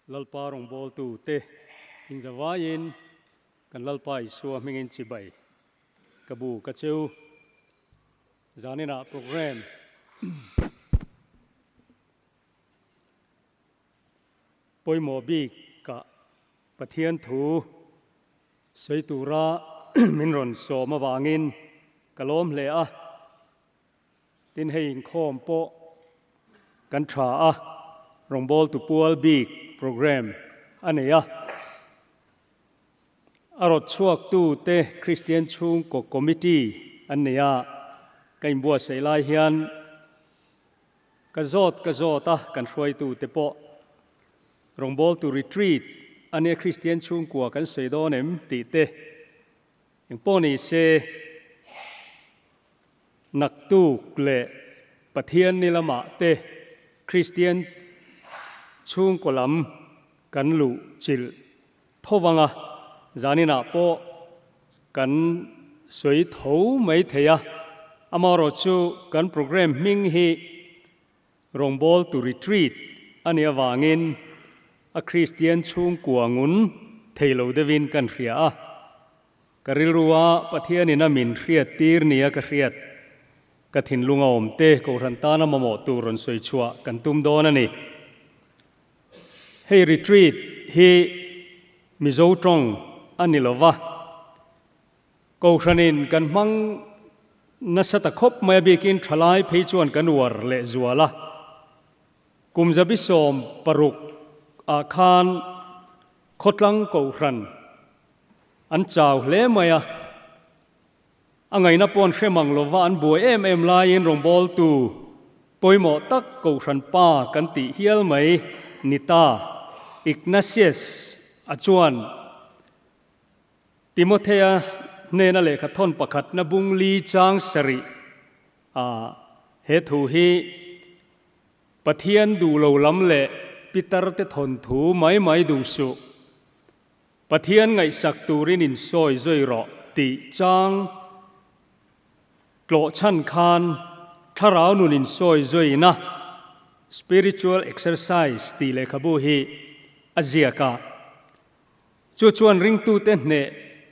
Lalpa rawngbawltu te inzavaiin kan Lalpa Isua hmingin chibai ka bu ka cheu. Zaninah program pawimawh bik ah Pathian thu sawi tura min rawn sawm avangin ka lawm hle a. Tin hei inkhawm pawh kan tha a, rawngbawltu pual bik program a nei a. A rawt chhuaktu te Kristian chhungkaw committee an nei a, ka inbuatsaih lai hian ka zawt ka zawt a, kan hruaitu te pawh rawngbawltu retreat a nia Kristian chhungkua kan sawi dawn em tih te engpawh ni se Naktuk leh Pathian ni lamah te Kristian chhungkaw lam kan luh chilh tho vang a, zaninah pawh kan sawi tho mai thei a, amaherawhchu kan programme hming hi Rawngbawl to Retreat a nih avangin a Kristian chhungkua ngun thei lo deuhin kan hria a. Ka rilrua Pathianin a min hriat tir nia ka hriat, ka thinlung a awm te Kohhran tana mamawh tur rawn sawi chhuah kan tum dawn a ni. Hei retreat hi Mizo tawng a ni lo va, Kohhranin kan hmang nasa ta khawp mai a bikin thalai phei chuan kan uar leh zual a. Kum 160 ah khan khawtlang Kohhran An chau hle mai a, a ngaihna pawh an hre mang lova an buai em em laiin rawngbawltu pawimawh tak Kohhran pa kan tih hial mai ni ta Ignatius a chuan Timothea hnena lehkha thawn pakhatna bung li chang sarih a he thu hi Pathian duh lo lam leh pitar te thawn thu mai mai duh suh. Pathian ngaihsak turin insawi zui rawh tih chang tlawh chhan khan thlarau nun insawi zuina, spiritual exercise, tih lehkhabu hi a ziak a. Chu chuan ringtute hneh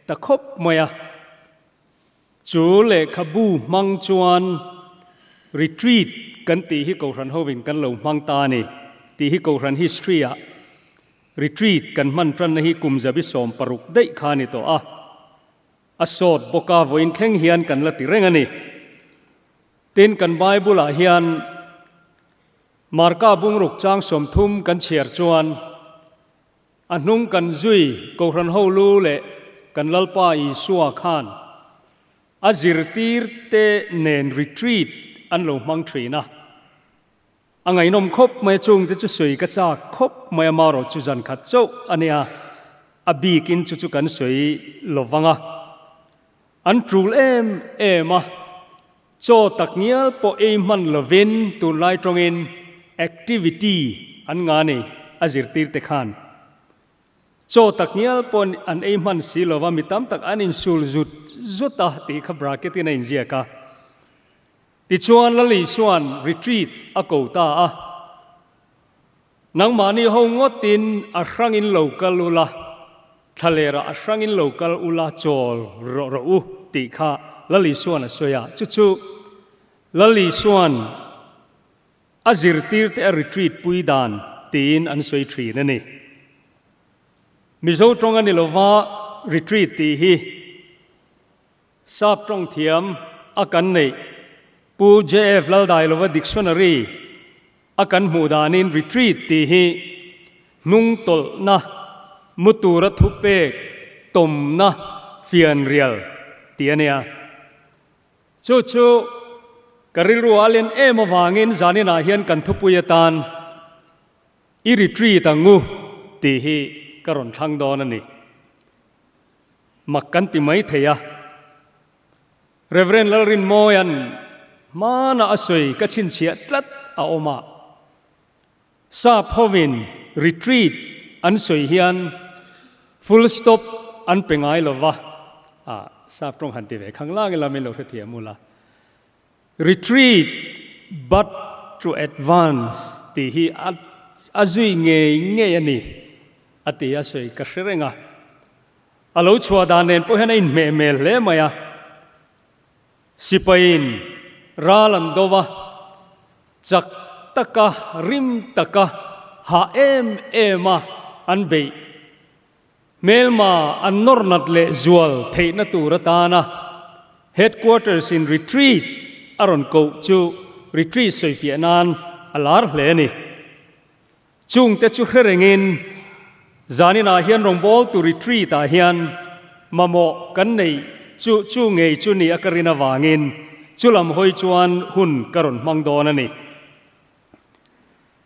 ta khawp mai a. Chu lehkhabu hmang chuan retreat kan tih hi Kohhran hovin kan lo hmang ta a ni tih hi Kohhran history-ah Retreat kan hman tanna hi kum 160 daih kha a ni tawh a, a sawt bawk a, vawiin thleng hian kan la ti reng a ni. Tin, kan Bible-ah hian Marka bungruk chang 30 kan chhiar chuan a hnung kan zui Kohhran ho lu leh kan Lalpa Isua khan a zirtirte nen retreat an lo hmang thin a. A ngaihnawm khawp mai a, chungte chu sawi ka chak khawp mai a, marawh chu zan khat chauh a nia, a bikin chu chu kan sawi lo vang a, an tul em em a, chaw tak ngial pawh ei hman lovin tunlai tawngin activity an nga ni a zirtirte khan chaw tak ngial pawh an ei hman si lova mi tam tak an insul zut zut a tih kha bracket in a inziak a. Tichuan Lali chuan retreat a ko ta a, Nangmahni ho ngawtin a hrangin lo kal ula, thlalerah a hrangin lo kal ula chawl rawh rawh u tih kha Lali chuan a sawi a. Chu chu Lali chuan a zirtirte a retreat pui dan tiin an sawi thin a ni. Mizo tawng a ni lova retreat tih hi. Sap tawng thiam a kan neih Pu JF Laldailova Dictionary a kan hmuh danin retreat tih hi hnung tawlhna, mu tura thupek tawmna fianrial tih a nia. Chu chu ka rilru a len em avangin zaninah hian kan thupui atan i retreat ang u tih hi ka rawn thlang dawn a ni. Mak kan ti mai thei a. Rev. Lalrinmawia'n hmanah a sawi ka chhinchhiah tlat a awm a. Sap hovin retreat an sawi hian full stop an pe ngai lo va, ah, sap tawng han ti ve khang lang ila min lo hrethiam ula. Retreat but to advance tih hi a zui ngei ngei a ni. A ti a sawi ka hre reng a. A lo chhuah dan nen pawh hian a inhmeh hmel hle mai a. Sipaiin ral an do va, chak taka rim taka hah em em a an beih. Hmelma an nawr nat leh zual theihna tur atana Headquarters in retreat a rawn koh chu retreat sawifiah nan a lar hle a ni. Chungte chu hre rengin zaninah hian rawngbawltu retreat ah hian mamawh kan neih chu chu ngei chu ni a ka rin avangin chulam hawi chuan hun ka rawn hmang dawn a ni.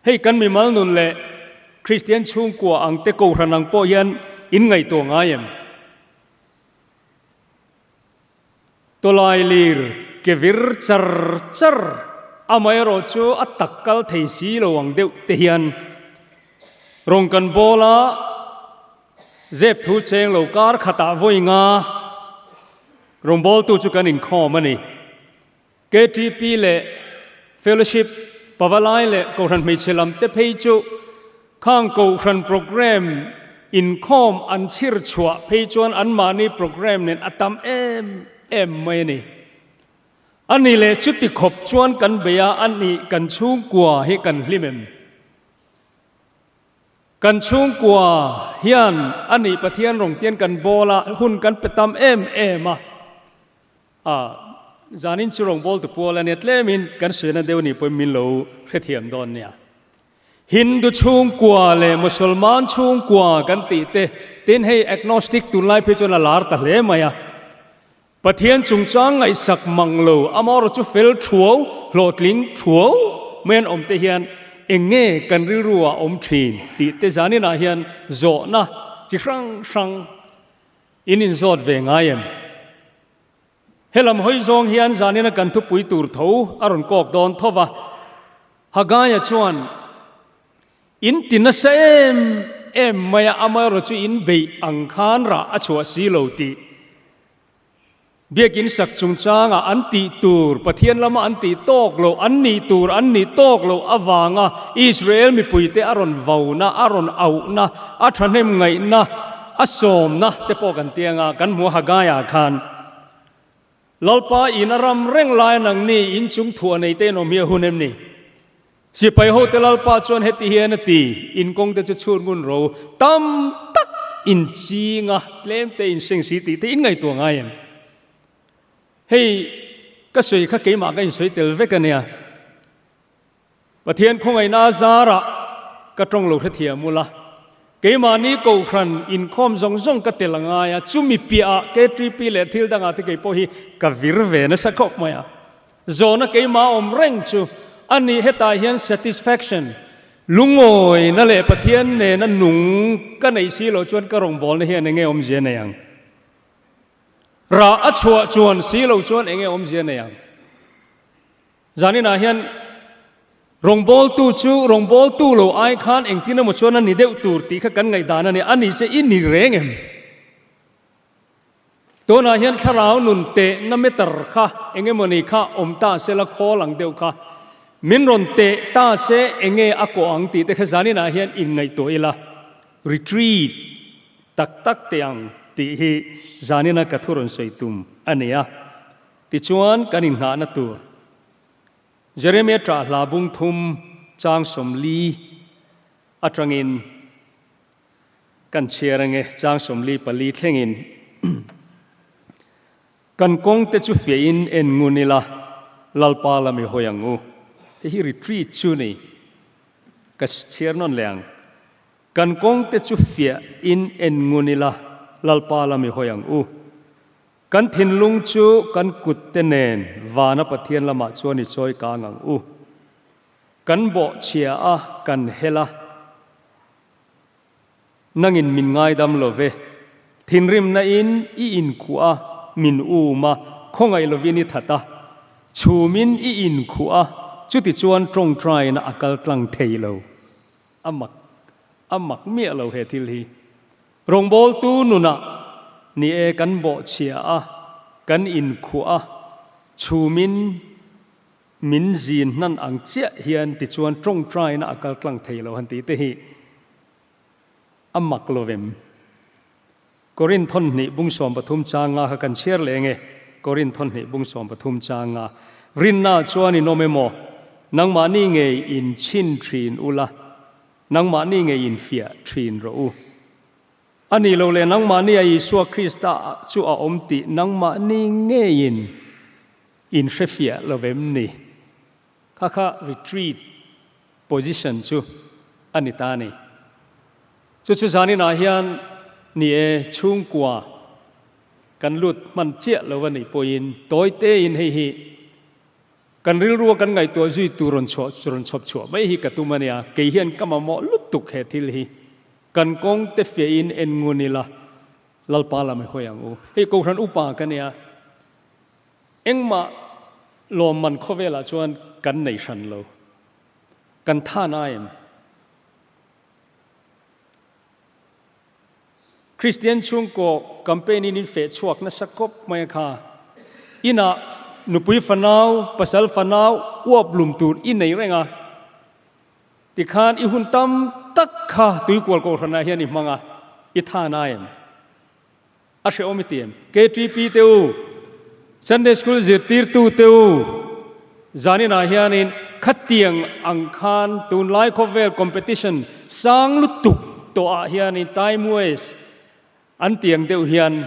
Hei kan mimal nun leh Kristian chhungkua ang te kohhran ang pawh hian in ngaihtuah ngai em? Tawlai lir ke vir char char, amaherawh chu a tak kal thei si lo ang deuh te hian rawng kan bawl a, zep thu cheng lo kar khatah vawi nga rawngbawltu chu kan inkhawm a ni. KTP leh Fellowship Pavalai leh Kohhran Hmeichhe lam te phei chu khang Kohhran programme inkhawm an chhir chhuah phei chuan anmahni programme nen a tam em em mai a ni. A ni leh chuti khawp chuan kan bei a, a nih kan chhungkua hi kan hlim em? Kan chhungkua hian a nih Pathian rawng tian kan bawl a, hun kan pe tam em em a. A, zanin chu rawngbawltu pual a nia tlemin kan suihna deuh nih pawhin min lo hrethiam dawn nia. Hindu chhungkua leh Musalman chhungkua kan tih te, tin hei agnostic tunlai phei chuan a lar ta hle mai a. Pathian chungchang ngaihsak mang lo, amaherawh chu fel thuau, hlawhtling thuau mai an awm te hian eng nge kan rilru ah awm thin tih te zaninah hian zawhna chi hrang hrang In inzawt ve ngai em? Helam hawi zawng hian zanina kan thupui tur tho a rawn kawk dawn tho va. Hagaia chuan, In ti nasa em em mai a, amaherawh chu in beih ang khan rah a chhuah si lo tih Biakin sak chungchangah an tih tur, Pathian lama an tih tawk loh, an nih tur an nih tawk loh avanga Israel mipuite a rawn vauna, a rawn auhna, a thahnem ngaihna, a sawmna te pawh kan ti anga kan hmu a Haggai-ah khan Lalpa in a ram reng laia nangni in chung thuah nei te in awm hi a hun em ni? Sipai hote Lalpa chuan heti hian a ti, In kawngte chu chhut ngun ro tam tak in ching a, tlem te in seng si tih te in ngaihtuah ngai em? Hei ka sawi kha keimah ka insawi tel vek a nia. Pathian khawngaihna a zarah ka tawng lo hrethiam ula, keimahni Kohhran inkhawm zawng zawng ka tel a ngai a, chumi piahah KTP leh thil dangah te kei pawh hi ka vir ve nasa khawp mai a. Zawhna keimah awm reng chu a nih hetah hian satisfaction, lungawina leh Pathian nena nung ka neih si loh chuan ka rawngbawlna hian enge awmzia nei ang? Rah a chhuah chuan si loh chuan enge awmzia nei ang? Zaninah hian rawngbawltu chu rawngbawltu lo ai khan engtin emaw chuan a ni deuh tur tih kha kan ngaihdan a ni. A ni se i ni reng em? Tunah hian thlarau nun tehna meter kha eng emawni kha awm ta se la khawl ang deuh kha min rawn teh ta se enge a kawh ang tih te kha zaninah hian inngaihtuah ila retreat tak tak teh ang tih hi zanina ka thu rawn sawi tum a ni a. Tichuan kan inngahna tur Jeremia ṭah hla bung thum chang 40 aṭangin Kan chhiar ange, chang 44 thlengin kan kawngte chu fiahin en ngun ila, Lalpa lam i hawi ang u. Hei hi retreat chu ni. Ka chhiar nawn leh ang. Kan kawngte chu fiahin en ngun ila, Lalpa lam i hawi ang u. Kan thinlung chu kan kutte nen vana Pathian lamah chuan i chawi kang ang u. Kan bawhchhia a, kan hel a. Nangin min ngaidam lo ve. Thinrimna in i inkhuh a, min um a, khawngaih lovin i that a. Chhumin i inkhuh a, chuti chuan tawngtaina a kal tlang thei lo. A mak, a mak miah lo he thil hi. Rawngbawltu nunah ni e kan bawhchhia a, kan inkhuh a, chhumin Min zin hnan ang chiah hian tichuan tawngtaina a kal tlang thei lo han tih te hi. A mak lo vem. Korinth thawnhnih bung 13 chang nga kha kan chhiar leh nge? Korinth thawnhnih bung 13 chang nga. Rinna chuan in awm emaw? Nangmahni ngei in chhin thin ula, nangmahni ngei in fiah thin rawh u. A nih loh leh nangmahni a Isua Krista chu a awm tih nangmahni ngeiin in hrefiah lo vem ni? Kha kha retreat position chu a ni ta a ni. Chu chu zaninah hian ni e, chhungkua kan lut hman chiah lo a nih pawhin tawi tein hei hi kan rilrua kan ngaihtuah zui tur rawn chhuah rawn chhawp chhuah mai hi ka tum a nia. Kei hian ka mamawh lutuk he thil hi. Kan kawng te fiahin en ngun ila Lalpa lam i hawi ang u. Hei Kohhran upa ka nia. Engmah lawmman khawvelah chuan kan nei hran lo. Kan than a em? Kristian chhungkaw campaign in in feh chhuak nasa kawp mai a kha. Inah nupui fanau, pasal fanau uap lum tur i nei reng a. Tikhan i hun tam tak kha tuikual kohhranah hian i hmang a, i than a em? A hrehawm i ti em? KTP te u, Sunday School zirtirtu te u, zaninah hianin khatiang ang khan tunlai khawvel competition sang lutuk tawhah hianin time waste an tiang deuh hian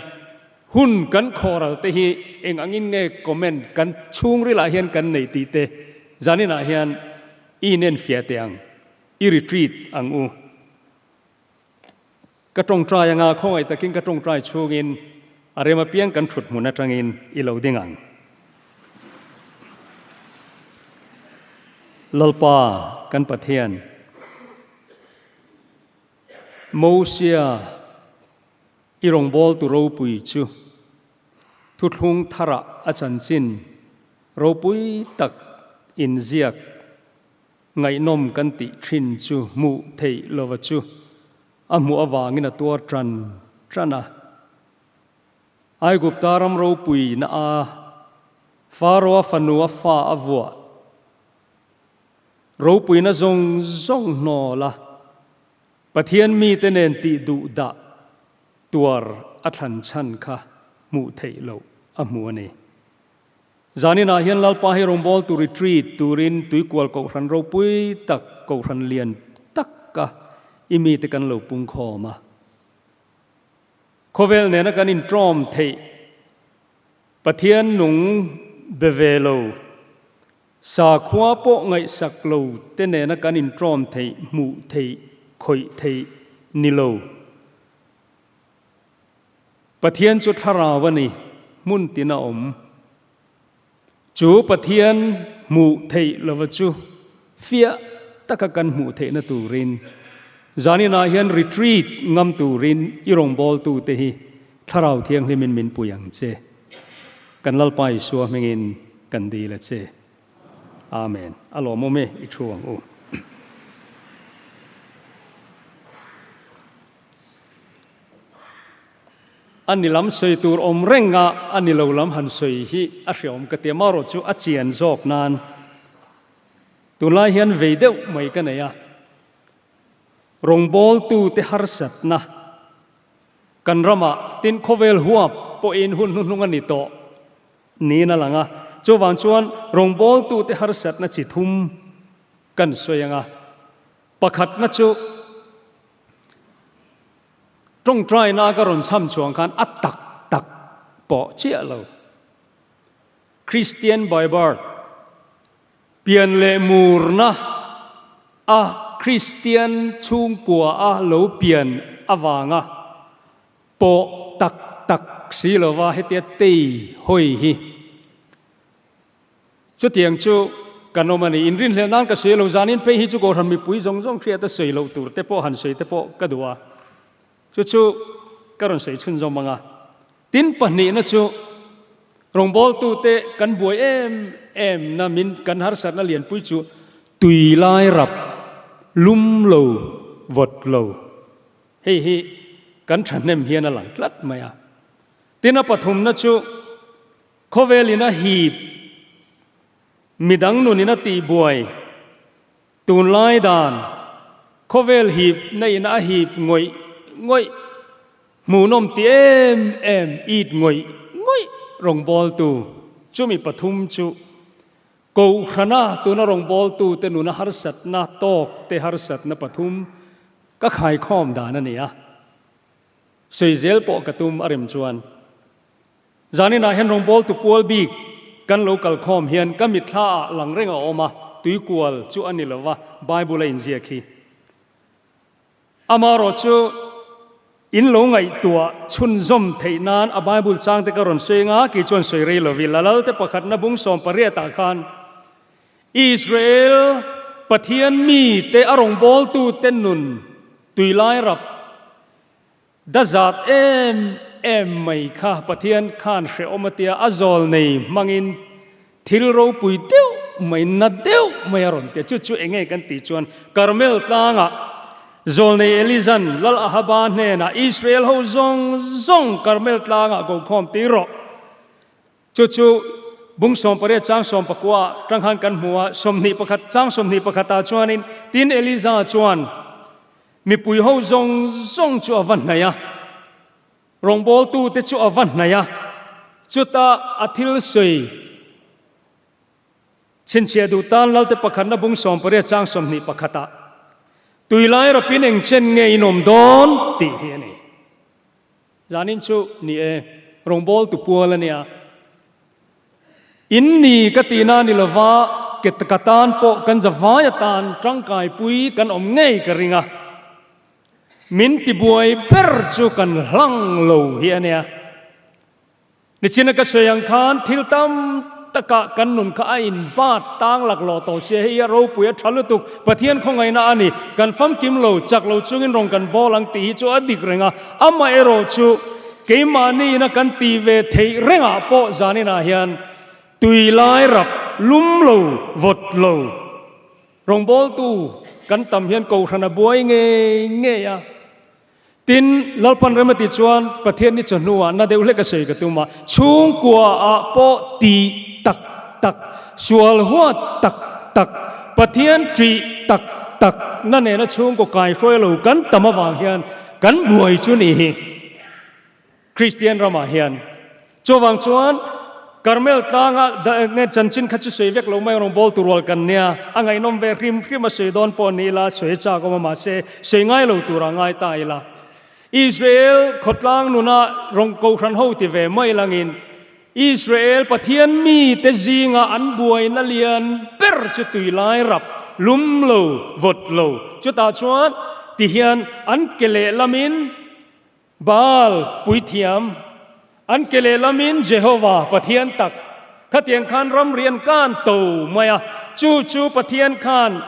hun kan khawhral te hi eng angin nge comment kan chhungrilah hian kan nei tih te zaninah hian i inenfiah teh ang, i retreat ang u. Ka tawngtai anga khawngaih takin ka tawngtai chhungin a rem apiang kan thut hmun atangin i lo ding ang. Lalpa kan Pathian, Mosia i rawngbawltu ropui chu thuthlung tharah a chanchin ropui tak inziak Ngaihnawm kan tih thin chu hmuh theih lova chu a hmuh avangin a tuar tan tan a. Aigupta ram ropui na a Faroa fanu a fa a vuah ropuina zawng zawng hnawl a, Pathian mite nen tih duh dah tuar a thlan chhan kha hmuh theih loh a hmu a ni. Zaninah hian Lalpa hi rawngbawltu retreat turin tuikual kohhran ropui tak, kohhran lian taka i mite kan lo pungkhawm a. Khawvel nena kan intawm theih Pathian nung be ve lo, sakhua pawh ngaihsak lo te nena kan intawm theih, hmuh theih, khawih theih ni lo. Pathian chu thlarau a ni, hmun tin a awm. Chu Pathian hmuh theih lova chu fiah taka kan hmuh theihna turin zaninah hian retreat ngam turin i rawngbawltute hi Thlarau Thianghlimin min pui ang che. Kan Lalpa Isua hmingin kan dil a che. Amen. A lawmawm e, i thu ang u. A ni lam sawi tur awm reng a, a ni lo lam han sawi hi a hreawm ka ti a, marawh chu a chian zawk nan tunlai hian vei deuh mai ka nei a, rawngbawltute harsatna kan ramah tin khawvel huap pawhin hun hnuhnung a ni tawh niin a lang a, chuvang chuan rawngbawltute harsatna chi thum kan sawi ang a, pakhatna chu. Tawngtaina ka rawn chham chuang khan a tak tak pawh chiah lo. Christian by birth, pian leh murna a Christian chhungkua a lo pian avanga pawh tak tak si lova hetia tei hawi hi. Chutiang chu kan awm a ni. Inrinhlelh nan ka sawi lo, zanin phei hi chu Kohhran mipui zawng zawng hriat a sawi loh tur te pawh han sawi te pawh ka duh a. Chu chu ka rawn sawi chhunzawm ang a. Tin pahnihna chu rawngbawltute kan buai em em na min kan harsatna lianpui chu tui lai rap lum lo vawt lo. Hei hi kan thahnem hian a lang tlat mai a. Tin a pathumna chu Khawvelin a hip, midang nunin a tihbuai, tunlai dan khawvel hip na in a hip ngawih ngawih, hmuhnawm ti em em, it ngawih ngawih rawngbawltu chumi pathum chu Kohhrana tuna rawngbawltute nuna harsatna tawk te harsatna pathum ka khaikhawm dan a ni a. Sawi zel pawh ka tum a rem chuan. Zaninah hian rawngbawltu pual bik kan lo kalkhawm hian ka mitthla ah lang reng a awm a, tuikual chu a ni lo va, Bible a inziak hi. Amaherawh chu in lo ngaihtuah chhunzawm theih nan a Bible changte ka rawn sawi anga kei chuan sawi rei lo i, Lalalte pakhatna bung 18 ah khan Israel Pathian mite a rawngbawltute nun tuilai rap Da zat em em mai kha Pathian khan hrehawm a tia a zawl nei hmangin thil ropui deuh mai na deuh mai a rawn ti a. Chu chu enge kan tih chuan Karmel tlangah zawlnei Elizan Lal Ahaba hnenah Israel ho zawng zawng Karmel tlangah kokhawm tir rawh. Chu chu bung 18 chang 19 tang khan kan hmu a, 21 chang 21 ah chuanin tin Eliza chuan mipui ho zawng zawng chu a va hnaih a, rawngbawltute chu a va hnaih a, chuta a thil sawi chhinchhiah duh tan Lalte pakhatna bung 18 chang 21 ah tuilai rapin eng chen nge in awm dawn tih hi a ni. Zanin chu ni e, rawngbawltu pual a nia. In ni ka tihna ni lova, ke ka tan pawh kan zavai atan tangkaipui kan awm ngei ka ring a. Min tibuai ber chu kan hlang lo hi a nia. Nichina ka sawi ang khan thil tam takah kan nun kha a inbat tang laklawh tawh sia, hei a ropui a tha lutuk, Pathian khawngaihna a ni, kan famkim lo, chak lo chungin rawn kan bawl ang tih hi chu a dik reng a, amaherawh chu keimahni ina kan tih ve theih rengah pawh zaninah hian tui lai rap lum lo, vawt lo, rawngbawltu kan tam hian kohhran a buai ngei ngei a. Tin, Lalpan rem a tih chuan Pathian ni chawhnuah na deuh hlek a sawi ka tum a, chhungkua ah pawh tih tak tak, sual huat tak tak, Pathian ṭih tak tak na nena chhungkaw kaihruai lo kan tam avang hian kan buai chu ni hi Kristian ramah hian. Chuvang chuan Karmel tlanga nge chanchin kha chu sawi vek lo mai rawn bawl tur rual kan nia, a ngaihnawm ve hrim hrim a sawi dawn pawh ni ila, sawi chak awm a mahse sawi ngai lo tura ngai ta ila. Israel khawtlang nuna rawn kohhran ho ti ve mai langin Israel Pathian mite zinga an buaina lian ber chu tui lai rap lum lo vawt lo chutah chuan tihian an ke lehlamin Baal puithiam, an ke lehlamin Jehova, Pathian tak, khatiang khan ramri an kan to mai a. Chu chu Pathian khan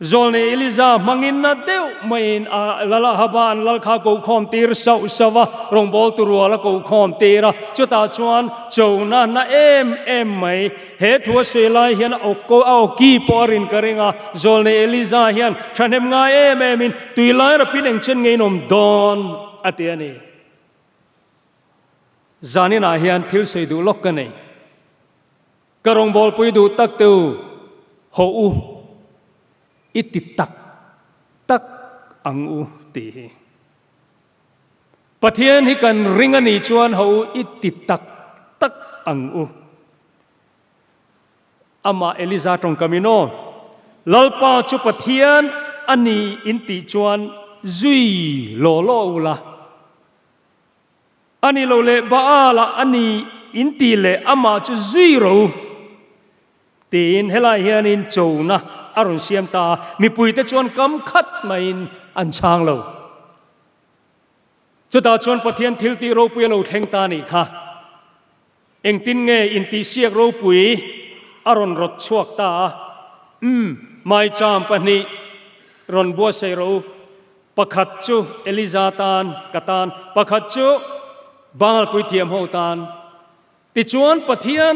Zawlnei Eliza hmangin na deuh maiin a Lal Ahaba an lal kha kokhawm tir sauh sauh a, rawngbawltu rual a kokhawm tir a. Chutah chuan chona na em em mai. He thu a sawi lai hian a awki pawh a rin ka ring a, Zawlnei Eliza hian thahnem ngai em emin tui lai rapin eng chen ngei in awm dawn a ti a ni. Zaninah hian thil sawi duh lawk ka nei. Ka rawngbawlpui duh tak te u, hawh u, i ti tak tak ang u tih hi. Pathian hi kan ring a nih chuan hawh u i ti tak tak ang u. Amah Eliza tawngkam in aw, Lalpa chu Pathian a ni in tih chuan zui law law u la. A ni lo leh Baal-ah a ni in tih leh amah chu zui ro u. Tiin helai hianin chona a rawn siam ta a, mipuite chuan kam khat maiin an chhang lo. Chutah chuan Pathian thiltih ropui a lo thleng ta a nih kha. Engtin nge intihsiak ropui a rawn rawt chhuak ta a? Umm, maicham pahnih rawn buatsaih rawh u. Pakhat chu Eliza tan, ka tan, pakhat chu Baal puithiam ho tan. Tichuan Pathian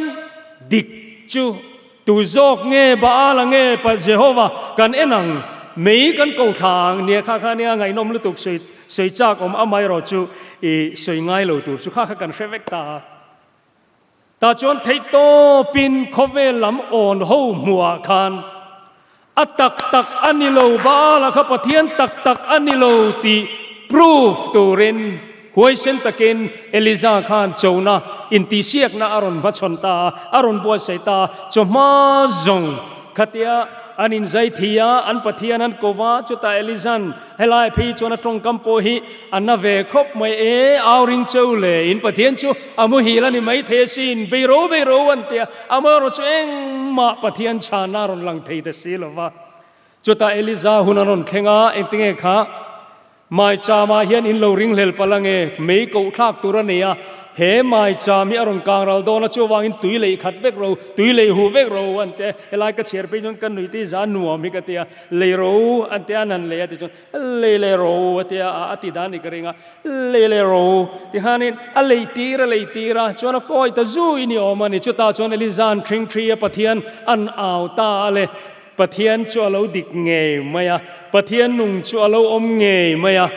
dik chu tu zawk nge Baal-a nge Jehova kan en ang, mei kan ko thla ang nia kha kha nia ngaihnawm lutuk sawi sawi chak awm amaherawh chu i sawi ngai lo tur chu kha kha kan hre vek ta a. Tah chuan theihtawpin khawvel lam awn ho hmuhah khan a tak tak a ni lo, Baal-a kha Pathian tak tak a ni lo tih. proof turin huaisen takin Eliza khan chona intihsiakna a rawn hmachhawn ta a, a rawn buatsaih ta a, chawhma zawng khatia an inzai thi a, an Pathian an ko va, chutah Eliza'n helai phei chuan a tawngkam pawh hi a na ve khawp mai e, au ring cheu le, in Pathian chu a muhil a ni maithei asin, bei ro bei ro an ti a, amaherawh chu engmah Pathian chhana a rawn lang thei ta si lo va. Chutah Eliza hun a rawn thleng a, engtinge kha maicham ah hian in lo ringhlel palh ange, mei koh thlak tur a nei a, he maicham hi a rawn kang ral dawn a, chuvangin tui lei khat vek ro, tui lei huh vek ro an ti a, helai ka chhiar phei chuan ka nui te hi za nuam hi ka ti a, lei ro an ti a, an han lei a ti chuan lei leh ro a ti a, a ti dan ni ka ring a, lei leh ro ti khanin a lei tir a lei tir a, chuan a kawi ta zui ni awm a ni, chutah chuan Eliza an ṭhing ṭhi a, Pathian an au ta a le. Pathian chu a lo dik ngei mai a, Pathian nung chu a lo awm ngei mai a.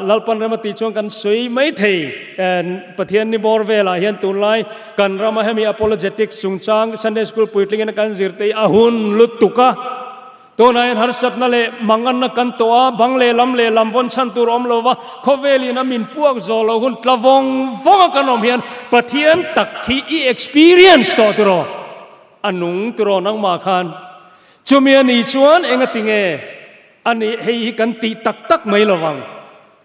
Lalpan rama tih chuan kan sawi mai thei. Pathian ni bawr velah hian tunlai kan rama hemi apologetics chungchang Sunday School puitlingin kan zirte hi a hun lutuk a. Tunah hian harsatna leh manganna kan tawh a, bang lehlam lehlam vawn chhan tur awm lo va, khawvelin a min puak zawh loh hun tla vawng vawng a kan awm hian Pathian tak hi i experience tawh tiraw? A nung tiraw nangmah khan chumi a nih chuan engati nge a nih hei hi kan tih tak tak mai lo vang.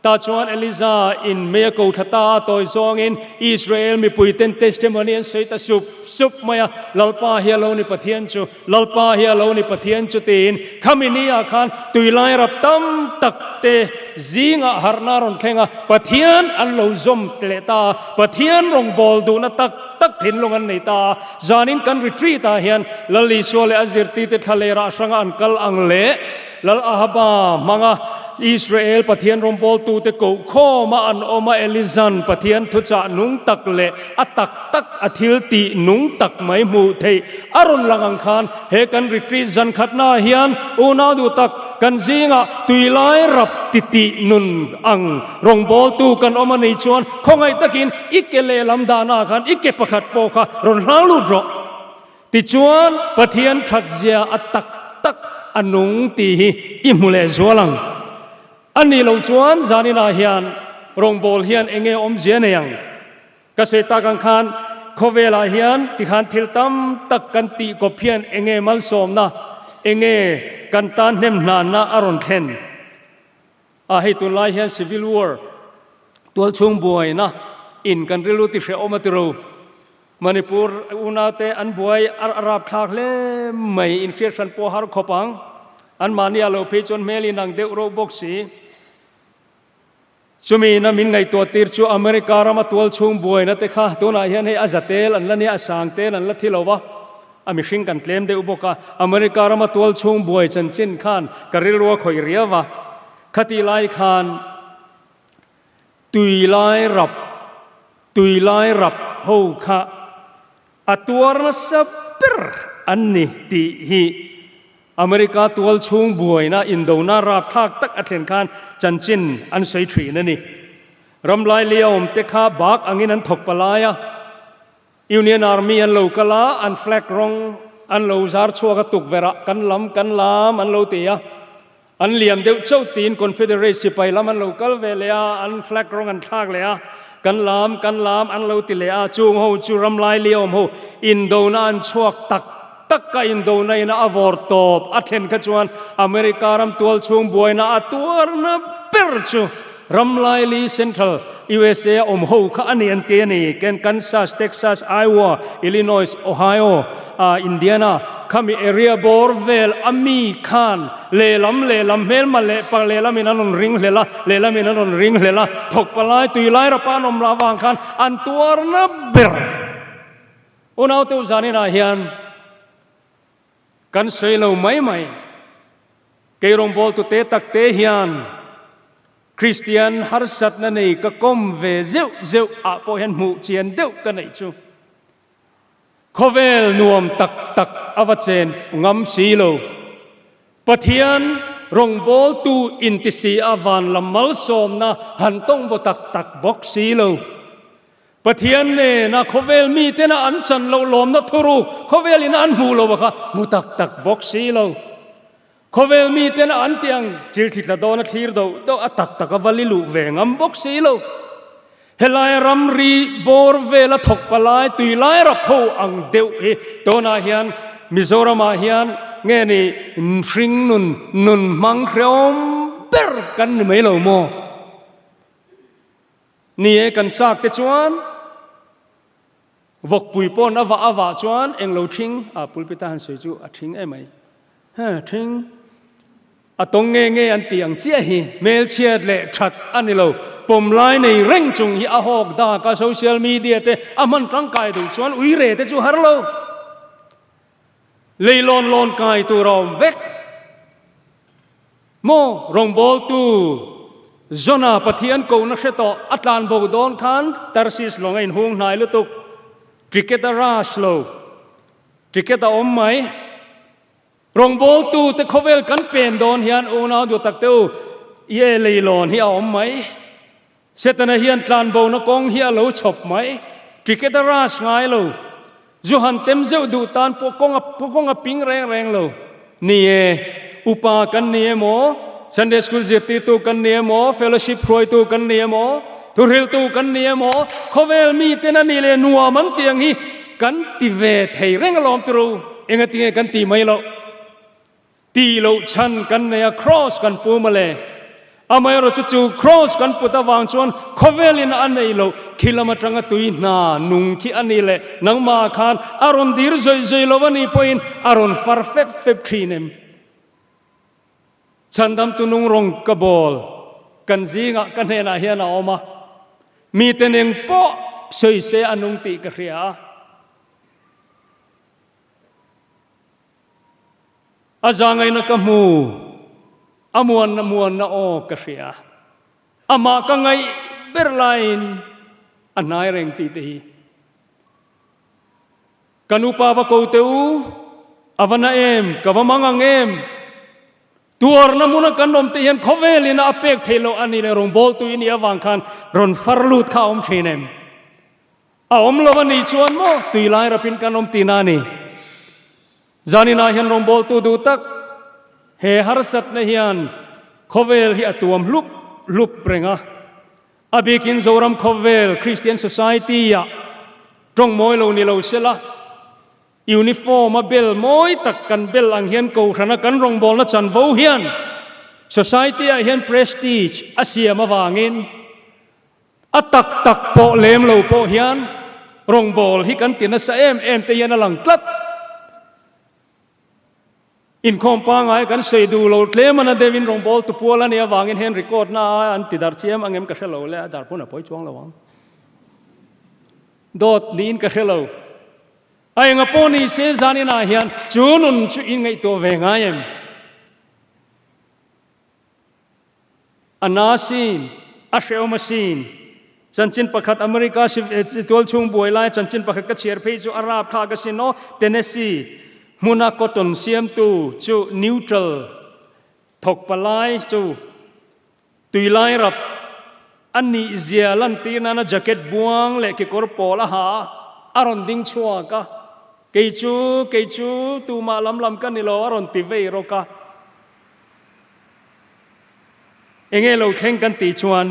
Tah chuan Eliza in mei a ko thla ta a tawi zawngin Israel mipui ten testimony an sawi ta sup sup mai a, Lalpa hi a lo ni Pathian chu, Lalpa hi a lo ni Pathian chu tiin khami ni ah khan tuilai rap tam tak te zingah harhna a rawn thleng a, Pathian an lo zawm leh ta a, Pathian rawngbâwl duhna tak tak thinlung an nei ta a. Zanin kan retreat ah hian Lal Isua leh a zirtite thla leh rah hranga an kal ang leh Lal Ahaba hmanga Israel Pathian rawngbawltute koh khawma an awm a Elizan Pathian thuchah nung tak leh a tak tak a thil tih nung tak mai hmuh theih a rawn lang ang khan he kan retreat zan khatna ah hian unau duh tak kan zingah tuilai rap titih nun ang Rawngbawltu kan awm a nih chuan khawngaih takin i ke lehlam dahnaah khan i ke pakhat pawh kha rawn hlang lut rawh. Tichuan Pathian thatzia a tak tak a nung tih hi i hmu leh zual ang. A nih loh chuan zaninah hian rawngbâwl hian eng nge awmzia nei ang? Ka sawi tak ang khan khawvelah hian tikhan thil tam tak kan tih kawp hian eng nge malsawmna, eng nge kan tan hnemhnanna a rawn thlen? A hei tunlai hian civil war tualchhung buaina in kan rilru ti hrehawm a tiro. Manipur unaute an buai a rapthlak hle mai in hriat hran pawh har khawp ang. An mahni ah lo phei chuan hmel in ang deuh reuh bawk si. Chumi ina min ngaihtuah tir chu America rama tualchhung buaina te kha tunah hian hei a zatel an la nia a sang tel an la thi lo va. A mihring kan tlem deuh bawk a, America rama tual chhung buai chanchin khan ka rilru a khawih riau a. Khatih lai khan tui lai rap, tui lai rap ho kha a tuar nasa ber an ni tih hi America tual chhung buaina indona rapthlak tak a thlen khan chanchin an sawi thin a ni. Ramlai Liaawm te kha bak angin an thawk palai a. Union Army an lo kal a, an flag rawng an lo zar chhuak a, tukverh ah kan lam kan lam an lo ti a, an liam deuh chauh tiin Confederate sipai lam an lo kal ve leh a, an flag rawng an thlak leh a, kan lam kan lam an lo ti leh a, chung ho chu ramlai liawm ho indona an chhuak tak tak a, indona in a vawr tawp a thlen kha chuan America ram tualchhung buaina a tuarna ber chu Ramlaili Central, USA a awm ho kha a ni an ti a ni. Ken Kansas, Texas, Iowa, Illinois, Ohio, Indiana khami area bawr vel a mi khan lehlam lehlam hmelma leh pa lehlamin an rawn ring hlel a, lehlamin an rawn ring hlel a, thawk palai tuilai rapa an awm lah avang khan an tuarna ber unaute u zaninah hian Kan sawi lo mai mai. Kei rawngbawltu te tak te hian Kristian harsatna nei ka kawm ve zeuh zeuh ah pawh hian hmuh chian deuh ka neih chu. Khawvel nuam tak tak a va chen ngam si lo. Pathian rawngbawltu inti si a van lam malsawmna han tawng baw tak tak bawk si lo. Pathian nena khawvel mitena an chan loh lawmna thuruk khawvelin an hmuh lo a kha hmu tak tak bawk si lo. Khawvel miten a an tih ang chil thli tla dawn a thlir doh doh a tak tak a va li luh ve ngam bawk si lo. Helai ramri bawr vela thawk palai tui lai rap ho ang deuh hi tunah hian Mizoramah hian nge ni hring nun nun hmang hreawm ber kan ni mai lo maw? Ni e kan chak te chuan vawkpui pawn a vah a vah chuan englo ṭhing a pulpit a han sawi chu a ṭhing em mai. He ṭhing a tawng nge nge an tih ang chiah hi hmelchhiat leh ṭhat a ni lo. Pawm lai nei reng chung hi a hawk dak a, social media te a hman ṭangkai duh chuan uire te chu har lo. Leilawn lawn kai tur a awm vek. Maw rawngbawltu Jona Pathian kohna hre tawh a tlan bo dawn khan Tarsis lawng a inhung hnai lutuk. Ticket a rush lo. Ticket a awm mai. Rawngbawltu te khawvel kan pen dawn hian unau duh tak te u, i e leilawn hi a awm mai. Setana hian tlanbona kawng hi a lo chhawp mai. Ticket a rush ngai lo. Zu han tem zeuh duh tan pawh kawng a kawng a ping reng reng lo. Ni e, upa kan ni emaw, Sunday School zirtirtu kan ni emaw, fellowship hruaitu kan ni emaw, thuhriltu kan ni emaw, khawvel miten a nih leh nuam an tih ang hi Kan ti ve thei reng alawm turu, engatinge kan ti mai loh? Ti loh chhan kan nei a, Kraws kan pu mawle. Amaherawhchu chu Kraws kan put avang chuan khawvelin a nei loh, khi lam atanga tui hna nung khi a ni leh nangmah khan a rawn dir zawih zawih lo a nih pawhin a rawn far fep fep thin em? Chhandamtu nungrawng ka bawl kan zingah ka hnenah hian a awm a, mite neng pawh sawi se a nung tih ka hria a. A zangaina ka hmu, a muanna muanna aw ka hria. Amah ka ngaih ber laiin a hnai reng tih te hi. Ka nupa va ko teh u, a va na em, ka va mang ang em? Tuarna hmuna kan awm te hian khawvelin a pek theih loh a ni leh rawngbawltu i nih avang khan rawn far lut kha a awm thin em? A awm lo a nih chuan maw tui lai rapin kan awm tihna a ni. Zaninah hian rawngbawltu duh tak he harsatna hian khawvel hi a tuam hlup hlup reng a. A bikin Zoram khawvel Christian Society-ah tawng mawi lo ni lo sela, uniform a bel mawi tak kan bel ang hian kohhrana kan rawngbawlna chanvo hian Society-ah hian prestige a siam avangin a tak tak pawh lem lo pawh hian rawngbâwl hi kan ti nasa em em te hian a lang tlat. Inkhawm pangai kan sawi duh lo tlem a na deuhin rawngbâwl tu pual a nih avangin hen record na a an ti darh chiam ang em ka hre lo le, a dar pawn a pawi chuang lo ang. Dawt niin ka hre lo. A enga pawh ni se zaninah hian chu nun chu in ngaihtuah ve ngai em? A na sin, a hrehawm asin. Chanchin pakhat America tualchhung buai lai chanchin pakhat ka chhiar phei chu a rap thlak asin aw. Tennessee hmuna cotton siamtu chu neutral thawk palai chu tuilai rap a nih zia lantir nana jacket buang leh kekawr pawl a ha a, a rawn ding chhuak a. Kei chu, kei chu tumah lam lam ka ni lo a rawn ti vei rawk a. Enge lo thleng kan tih chuan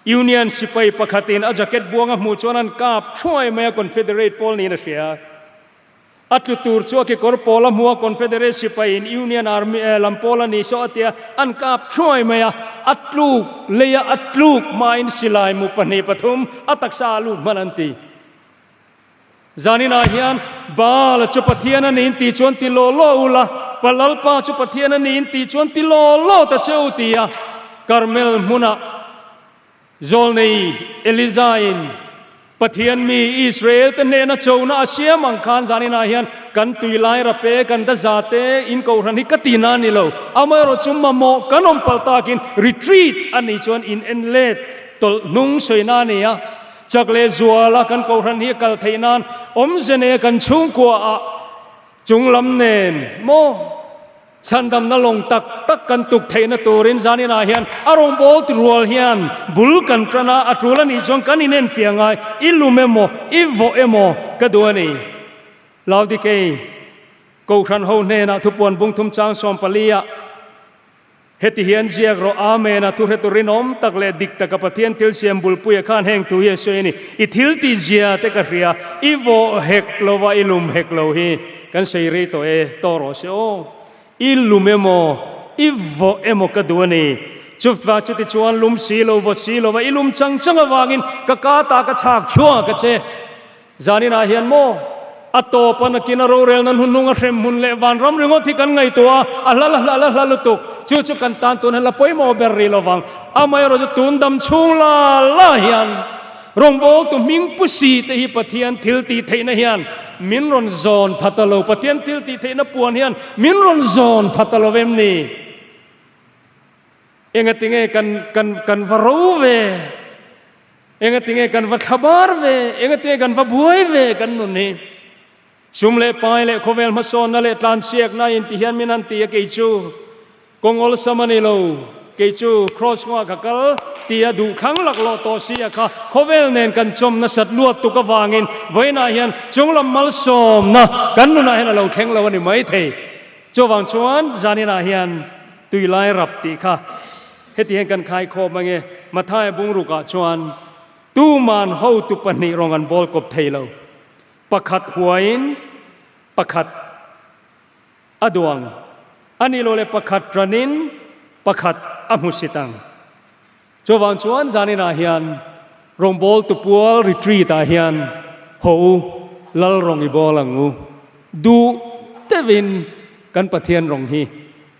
Union sipai pakhatin a jacket buang a hmuh chuan an kap thuai mai a, Confederate pawl niin a hria. A tlu tur chu a kekawr pawl a hmu a, Confederate sipaiin Union Army lam pawl a ni saw a tia, an kap thuai mai a, a tluk leia a tluk hmain silai mu pahnih pathum a taksa a lut hman an ti. Zaninah hian Baal chu Pathian a niin tih chuan ti law law u la, Pa Lalpa chu Pathian a niin tih chuan ti law law ta che u ti a Karmel hmunah Zawlnei Eliza-in Pathian mi Israel-te hnena chona a siam ang khan zaninah hian kan tui lai rape, kan daza te in kohhran hi ka ti na ni lo. Amaherawh chu mamawh kan awm palh takin retreat a nih chuan in en let tawlh hnung sawina a ni a. Chak leh zuala kan kohhran hi a kal theih nan awmze nei a kan chhungkua ah chung lam nen maw chhandamna lawng tak tak kan tuk theihna turin zanin ah hian a rawngbâwl ti rual hian bul kan tan a, a tul a nih chuan kan inenfiah ngai i lum emaw i vawh emaw ka duh a ni. Laodikei kohhran ho hnenah thupuan bungthum chang 14 ah. Heti hian ziak rawh, Amen a thuhretu rinawm tak leh dik taka Pathian thil siam bulpuia khan heng thu hi a sawi a ni. I thil tih zia te ka hria, i vawh hek lo va, i lum hek lo hi kan sawi rei tawh e, tawh rawh se aw. I lum emaw, i vawh emaw ka duh a ni. Chuvang chuti chuan lum si lo, vawt si lo va, i lum chang chang avangin ka ka ta ka chhak chhuak a che. Zaninah hian maw a tawp a nakin a rorel nan hun hnung a hrem hmun leh vanram ringawt hi kan ngaihtuah a, a hla la hla la hla lutuk. Chu chu kan tan tun hian la pawimawh ber rih lovang. Amaherawhchu chu tun dam chhung la la hian rawngbawltu hming pu si te hi Pathian thil tih theihna hian min rawn zawn pha ta lo. Pathian thil tih theihna puan hian min rawn zawn pha ta lo em ni? Engatinge kan kan kan va ro ve? Engatinge kan va thlabar ve? Engatinge kan va buai ve kan nun hi? Sum leh pai leh khawvel hmasawnna leh tlanchhiakna in ti hian min han ti a, kei chu kawng awlsam a ni lo, kei chu Kraws kawngah ka kal ti a duh thlang laklawh tawh si a kha khawvel nen kan chawm nasat luat tuk avangin vawiinah hian chunglam malsawmna kan nunah hian a lo thleng lo a ni maithei. Chuvang chuan zaninah hian tuilai rap tih kha Heti hian kan khai khawm ange, Mathaia bungrukah chuan tuman hotu pahnih rawng an bawl kawp thei lo. Pakhat huain pakhat a duang a nih loh leh pakhat tanin pakhat a hmusit ang. Chuvang chuan zaninah hian rawngbawltu pual retreat ah hian haw u, lal rawng i bawl ang u. Duh deuhin kan Pathian rawng hi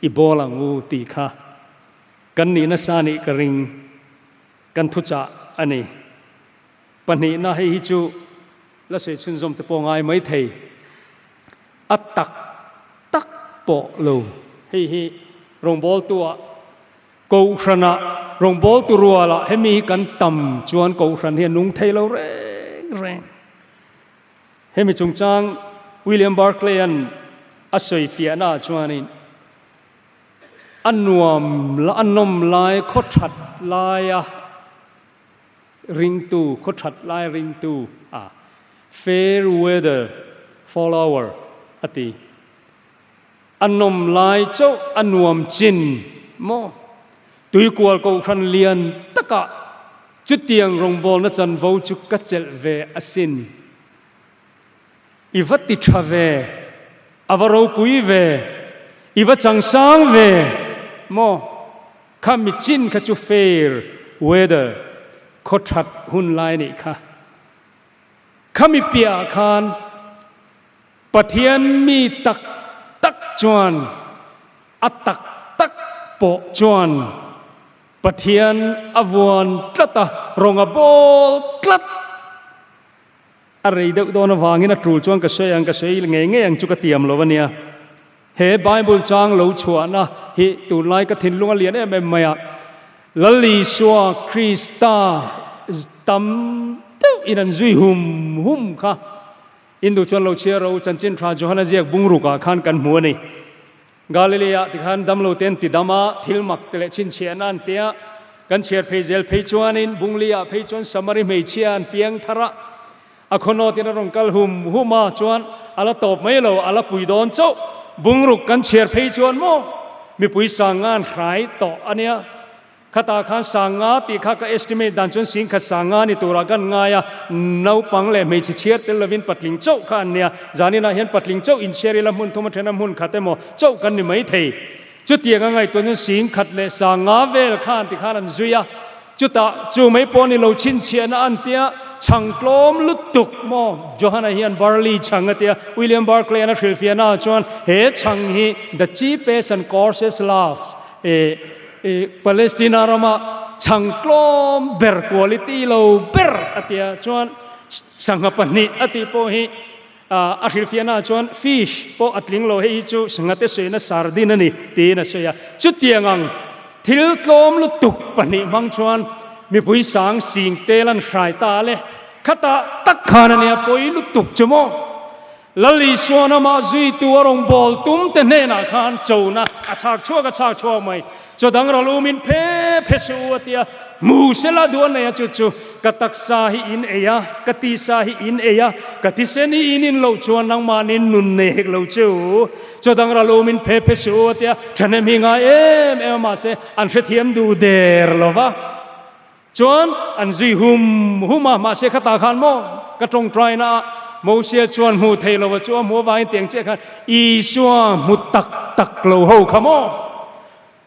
i bawl ang u tih kha Kan nih nasa nih ka ring, kan thuchah a ni. Pahnihna hei hi chu la sawi chhunzawm te pawh ngai mai thei. A tak tak pawh lo. Hei hi rawngbawltuah Kohhranah rawngbawltu rualah hemi hi kan tam chuan Kohhran hi a nung thei lo reng reng. Hemi chungchang William Barclay-a'n a sawi fiahnaah chuanin, A nuam la, a nawm lai, khaw that laia ringtu, khaw that lai ringtu a, fair weather follower a ti. A nawm lai chauh a nuam chin maw? Tuikual kohhran lian takah chutiang rawngbawlna chanvo chu ka chelh ve asin. I va ti tha ve, a va ropui ve, i va changsang ve maw? Kha mi chin kha chu fair weather, khaw that hun lai nih kha. Kha mi piahah khan Pathian mi tak tak chuan a tak tak pawh chuan Pathian a vuan tlat a, rawng a bawl tlat. A rei deuh dawn avangin a tul chuan ka sawi ang, ka sawi ngei ngei ang chu ka tiam lo a nia. He Bible chang lo chhuahna hi tunlai ka thinlung a lian em em mai a, Lal Isua Krista tam deuh in an zui hum hum kha Hindu chuan lo chhiar ro chanchin tha Johana ziak bungrukah khan kan hmu a ni. Galilea tikhan damlo te an ti dam a, thil mak te leh chhinchhiahna an ti a. Kan chhiar phei zel phei chuanin Bungli-ah phei chuan Samari hmeichhia an piang thar a, a khawnawtin a rawn kal hum hum a, chuan a la tawp mai lo, a la pui dawn chauh. Bungruk kan chhiar phei chuan maw mipui sanga an hrai tawh a nia. Khatah khan sanga tih kha ka estimate dan chuan singkhat sanga ni turah kan ngai a, naupang leh hmeichhe chhiar tel lovin patling chauh kha an nia. Zaninah hian patling chauh inchhiar ila hmun thum a then a hmun khat emaw chauh kan ni mai thei. Chutiang a ngaihtuah chuan singkhat leh sanga vel khan tikhan an zui a, chutah chu mai pawh ni lo chhinchhiahna an tia chhang tlawm lutuk maw? Johana hian barley chhang a tia, William Barclay-an a hrilhfiahnaah chuan he chhang hi the cheapest and coarsest loaf eh, Palestina rama chhang tlawm ber quality lo ber a tia chuan sangha pahnih a tih pawh hi a hrilhfiahnaah chuan fish pawh a tling lo, hei hi chu sangha te sawiina sardine a ni tiin a sawi a. Chutiang ang thil tlawm lutuk pahnih hmang chuan mipui sang sing tel an hrai ta le, khatah tak khan a nia pawi lutuk chu maw? Lal Isuan amah zuitu a rawn bawl tum te hnenah khan chona a chhak chhuak a chhak chhuak mai. Chaw dang ral umin phe phe suh u a ti a. Hmu sela duh a nei a, chu chu ka taksa hi in ei a, ka tisa hi in ei a, ka thisen hi in in loh chuan nangmahni nun nei hek lo che u. Chaw dang ral awm in phe phe suh u a tia, thahnem hi ngai em em a mahse an hrethiam duh der lo va. Chuan an zui hum hum a, mahse khatah khan maw ka tawngtai na ah Mosia chuan hmuh theih lo a chu a hmuh avangin tiang chiah khan Isua hmu tak tak lo ho kha maw?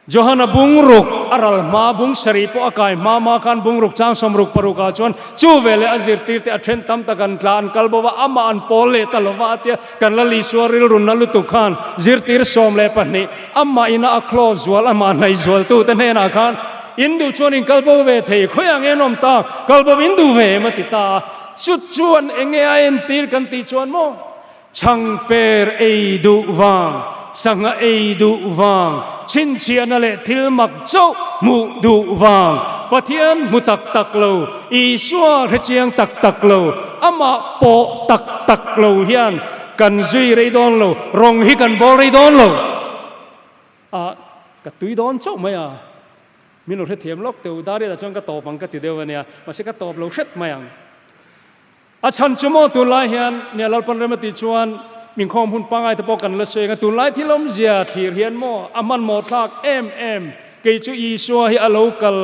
Johana bungruk a ral hma, bung sarih pawh a kai hma hma khan bungruk chang 66 ah chuan chu veleh a zirtirte a then tam tak an tla an kal bo va, amah an pawl leh ta lo va a tia, kan la Isua rilrunna lutuk khan zirtir 12 amah ina a close zual amah hnaih zualtute hnenah khan in duh chuan in kal bo ve thei khawi ang en awm ta, kal bo in duh ve em a ti ta a, chu chuan enge a entir kan tih chuan maw? Chhangper ei duh vang, sangha ei duh vang, chhinchhiahna leh thil mak chauh hmuh duh vang, Pathian hmu tak tak lo, Isua hrechiang tak tak lo, amah pawh tak tak lo hian kan zui rei dawn lo, rawng hi kan bawl rei dawn lo. A, ka tui dawn chauh mai a, min lo hrethiam lawk teh u, Dariat-a chuan ka tawp ang ka ti deuh a nia, mahse ka tawp lo hret mai ang. A chhan chu maw tunlai hian nia Lalpan rem a tih chuan minkhawm hun pangai te pawh kan la sawi ang a, tunlai thil awmzia thlir hian maw a hmanhmawh thlak em em, kei chu Isua hi a lo kal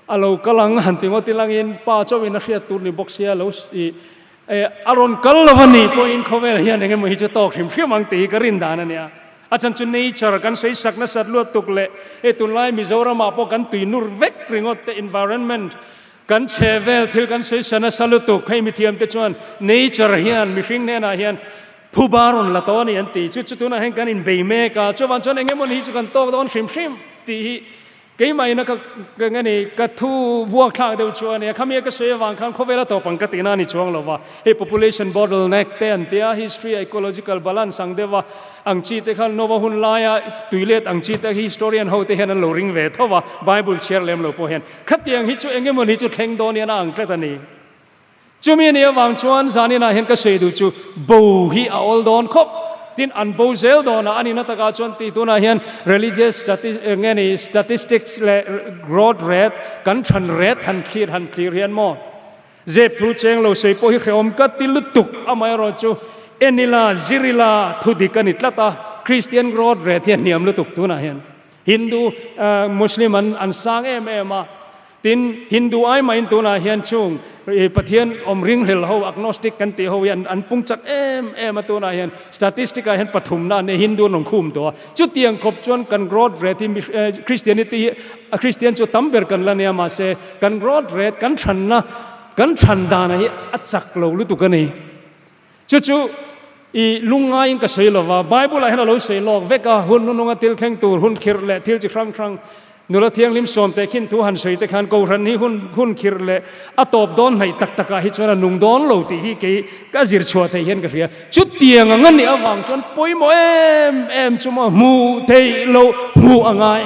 a lo kal ang han ti ngawt ilangin Pa chauhin a hriat tur ni bawk sia lo i a rawn kal lo a nih pawhin khawvel hian eng emaw hi chu tawk hrim hrim ang tih hi ka rin dan a nia. A chhan chu nature kan sawi sak nasat luat tuk leh hei tunlai Mizoramah pawh kan tui nur vek ringawt te environment Kan chhe vel thil kan sawi sa nasa lutuk, hei mithiam te chuan nature hian mihring hnenah hian phuba rawn la tawh a ni an ti. Chu chu tunah hian kan inbei mek a, chuvang chuan eng emawni hi chu kan tawk dawn hrim hrim tih hi keimahina ka ka nge ni ka thu vuak thlak deuh chu a ni a. Khami a ka sawi avang khan khawvela tawp ang ka tihna a ni chuang lo va, hei population bottleneck te an tia, history a ecological balance ang deuh a, Ang chi te kha Nova hun laia tui let ang chi te hi historian ho te hian an lo ring ve tho va, Bible chhiar lem lo pawh hian. Khatiang hi chu eng emaw ni chu thleng dawn hian a ang tlat a ni. Chumi a nih avang chuan zaninah hian ka sawi duh chu bo hi a awl dawn khawp. Tin, an bo zel dawn a, a nihna takah chuan tih tunah hian religious nge ni statistics leh growth rate kan than rate han thlir han thlir hian maw Zep thu cheng lo sawi pawh hi hrehawm ka ti lutuk, amaherawh chu en ila, zir ila thu dik a ni tlat a, Christian growth rate hi a hniam lutuk tunah hian Hindu, Muslim an an sang em em a, tin Hindu ai mahin tunah hian chung Pathian awm ringhlel ho agnostic kan tih ho hi an an pung chak em em a tunah hian statistic ah hian pathumna an nei Hindu an rawn khum tawh a, chutiang khawp chuan kan growth rate hi Christianity hi Christian chu tam ber kan la nia mahse Kan growth rate, kan thanna, kan than dana hi a chak lo lutuk a ni. Chu chu i lungngaiin ka sawi lova, Bible ah hian a lo sawi lawk vek a, hun hnununga thil thleng tur, hun khirh leh thil chi hrang hrang, nula thianghlim sawm teh khin thu han sawi te khan Kohhran hi hun hun khirh leh a tawp dawn hnaih tak takah hi chuan a nung dawn lo tih hi kei ka zir chhuah theih hian ka hria. Chutiang ang a nih avang chuan pawimawh em em chu maw hmuh theih loh hmuh a ngai.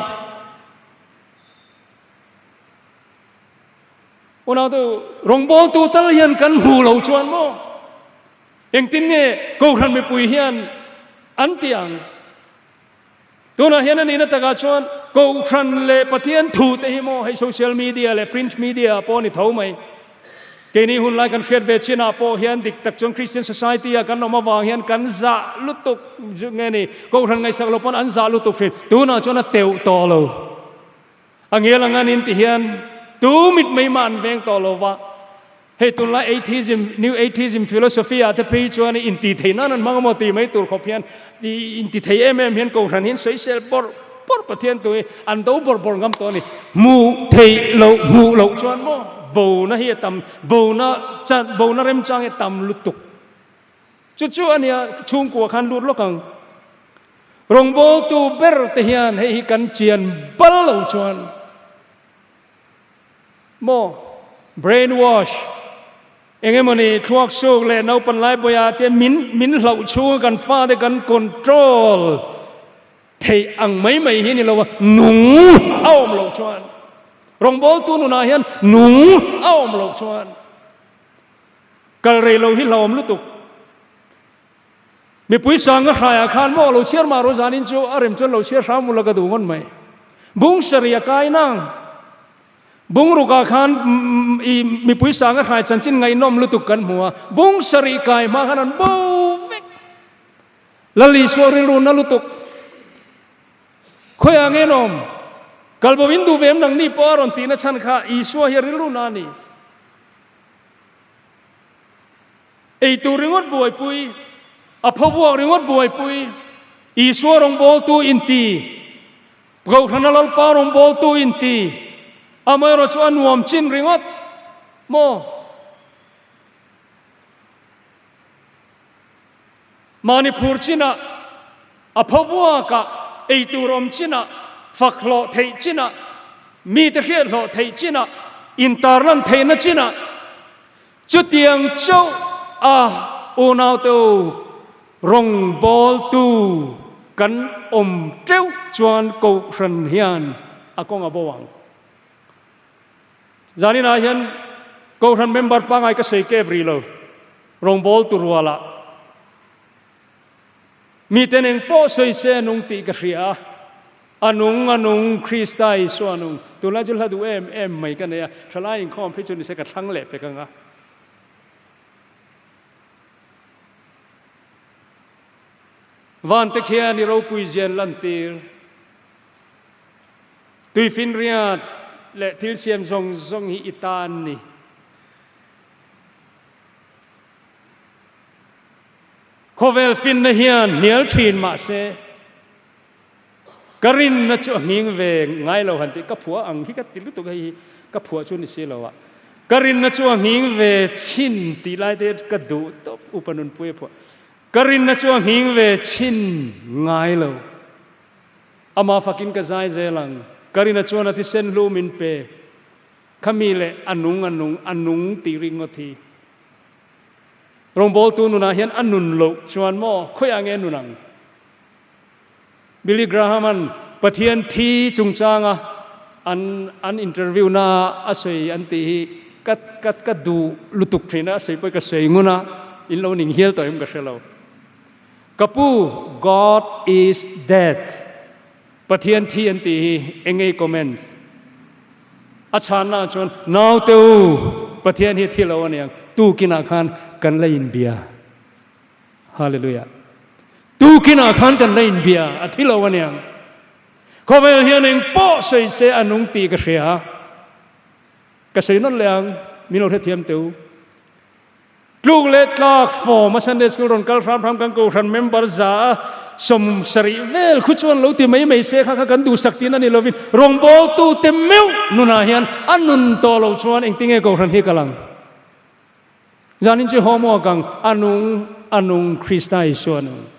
Unautu, rawngbawltu tal hian kan hmu lo chuan maw? Engtin nge Kohhran mipui hian an ti ang? Tunah hian a nihna takah chuan Kohhran leh Pathian thu te hi maw hei social media leh print media ah pawh a ni tho mai. Keini hun lai kan hriat ve chinah pawh hian dik tak chuan Christian society ah kan awm avang hian kan zah lutuk nge ni Kohhran ngaihsak lo pawn an zah lutuk thin. Tunah chuan a teuh tawh lo. A ngel ang an inti hian tu mit mai mah an veng tawh lo va. Hei tunlai atheism, new atheism philosophy ah te phei chuan inti thei nan an hmang amaw tih mai tur khawp hian inti thei em em hian Kohhran hian sawisel bawrh bawrh Pathian tu hi an do bawrh bawrh ngam tawh a ni. Hmuh theih loh hmuh loh chuan maw bona hi a tam, bona chan bona remchang hi a tam lutuk. Chu chu a nia chhungkua khan lut lawk ang. Rawngbawltu ber te hian hei hi kan chian bal lo chuan maw brain wash eng emawni thluak suk leh naupan lai bawiah te min min hlauh chhunga kan fate kan control theih ang mai mai hi ni lo a, nung a awm loh chuan rawngbawltu nunah hian nung a awm loh chuan kal rei lo hi hlauhawm lutuk. Mipui sanga hraiah khan maw lo chhiar mah rawh zanin chu a rem chuan lo chhiar hram ula ka duh ngawt mai. Bung sarih a kai nang. Bungrukah khan i mipui sanga hrai chanchin ngaihnawm lutuk kan hmu a, bung sarih kai hma khan an bo vek. Lal Isua rilru na lutuk. Khawiah nge an awm? Kalbo in duh ve em nangni pawh a rawn tihna chhan kha Isua hi a rilru na a ni. Eitur ringawt buaipui, a phovuak ringawt buaipui, Isua rawngbawltu inti, Kohhrana Lalpa rawngbawltu inti, amaherawh chu a nuam chin ringawt maw? Mahni phur chinah, a phovuakah, eitur awm chinah, fak hlawh theih chinah, mite hriat hlawh theih chinah, intarlan theihna chinah, Chutiang chauh a unaute u rawngbawltu kan awm teuh chuan Kohhran hian a kawng a bo ang. Zaninah hian Kohhran member pangngai ka sawi kep rih lo, rawngbawltu rualah miten eng pawh sawi se nung tih ka hria a, a nung a nung Krista Isua nung. Tunlai chu hla duh em em mai ka nei a, thalai inkhawm phei chu nise ka thlang leh pek ang a. Vante khian i ropui zian lantir, tuifinriat leh thil siam zawng zawng hi i tan ni. Khawvel finna hian hnial thin mah se, ka rinna chu a hming ve ngai lo han tih ka phuah ang hi ka ti lutuk hei hi ka phuah chu ni si lo a, ka rinna chu a hming ve chhin tih lai te ka duh tawp upa nunpui a phuah. Ka rinna chu a hming ve chhin ngai lo. Amah fakin ka zai zel ang. Ka rinna chuan a thisen hlu min pe. Khami leh a nung a nung a nung tih ringawt hi. Rawngbawltu nunah hian a nun loh chuan maw khawiah nge nun ang? Billy Graham-a'n Pathian thi chungchanga an an interview na a sawi an tih hi ka ka ka duh lutuk thin a, a sawi pawh hi ka sawi ngun a, in lo ning hial tawh em ka hre lo. Ka pu, God is dead. Pathian thi an tih hi eng nge i comments? A chhanna ah chuan, Naute u, Pathian hi a thi lo a niang, tukinah khan kan la inbia. Hallelujah. Tukinah khan kan la inbia, a thi lo a niang. Khawvel hian eng pawh sawi se a nung tih ka hria. Ka sawi nawlh leh ang, min lo hrethiam teh u. Tluk leh tlak form a Sunday School rawn kal hram hram kan Kohhran member za a 70 vel khu chuan lo ti mai mai se kha kha kan duhsak tihna ni lovin rawngbawltute meuh nunah hian a nun tawh loh chuan engtinge Kohhran hi kal ang? Zanin chu homework ang a nung a nung Krista Isua nung.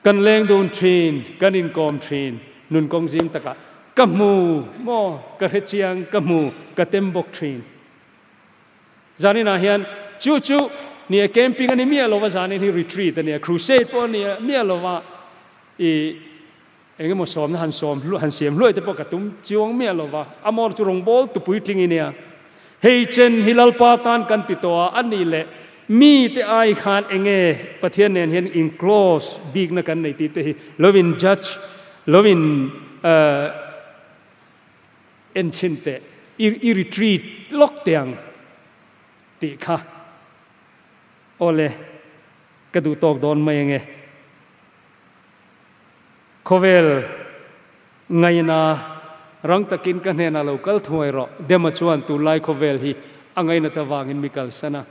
Kan leng dun thin, kan inkawm thin, nun kawng zing takah ka hmu maw ka hrechiang ka hmu ka tem bawk thin. Zaninah hian chu chu nia camping a ni miah lova zanin hi retreat a nia crusade pawh a ni miah lova i eng emaw sawmna han sawm han siam hluai te pawh ka tum chiang miah lova a mawr chu rawngbawl tu puitling i nia hei chen hi Lalpa tan kan ti tawh a a nih leh mi te ai khan eng nge Pathian nen hian in close bikna kan nei tih te hi lo in judge lo in En chhin teh, i i retreat lawk teh ang tih kha. Awle, ka duh tawk dawn mai ange. Khawvel ngaina rang takin ka hnenah lo kal thuai rawh. Dema chuan tunlai khawvel hi a ngainat avangin mi kalsan a.